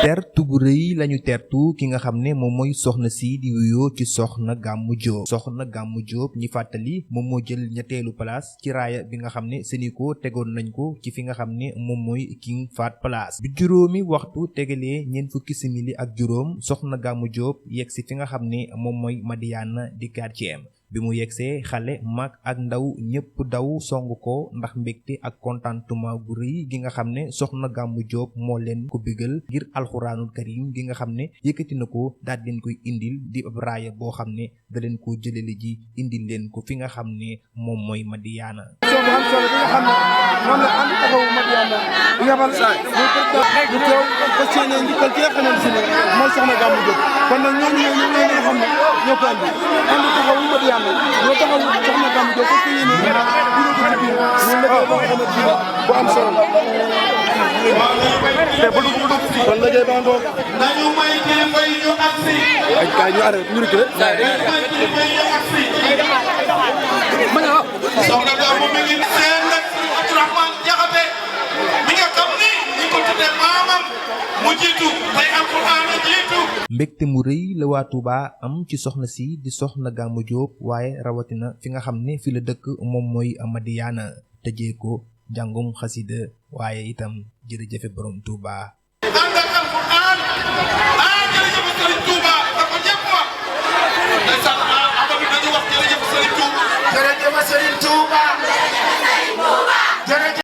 tertu gu rëy lañu tertu ki nga xam ne moom mooy soxna si di wuyoo ci soxna Gamou Diop. soxna Gamou Diop ñi fàttali moom moo jël ñetteelu place ci raaya bi nga xam ne Sénico tegoon nañ ko ci fi nga xam ne moom mooy King Fahd Palace. bi juróomi waxtu tegalee ñeent fukki simili ak juróom soxna Gamou Diop yegg si fi nga xam ne moom mooy Madiana di quartier am bi mu yegsee xale mag ak ndaw ñëpp daw song ko ndax mbégte ak contentement gu rëy gi nga xam ne soxna Gamou Diop moo leen ko bégal ngir alxuraanul karim gi nga xam ne yëkkati na ko daal leen koy indil di ab raaya boo xam ne da leen ko jëlale ji indil leen ko fi nga xam ne moom mooy Madiana. soo bu am solo bi nga xam ne moom la ànd taxawu Madiana yabal ñu teew fas yéene njukkal ki nga xamante ne mooy soxna Gamou Diop kon nag ñooñu ñoo nga xam ne ñoo ko andi ànd taxawu Madiana ñoo taxawu soxna Gamou Diop fas yéene dina ko ci biir ñu liggéey boo xamante ne bu am solo te bu dugg kon liggéey ba ngoog nañu may kilifa yi ñu agsi ay kaay ñu arrêté ñu reculé soxna Gamou mi ngi seen nag Abdourahmane Diakhaté mi nga xam ni ñu ko tuddee maamam mu jiitu tey alquran a jiitu. mbégte mu rëy la waa Touba am ci soxna si di soxna Gamou Diop waaye rawatina fi nga xam ne fi la dëkk moom mooy Madiana tëjee ko njàngum xasida waaye itam jërëjëfe borom Touba.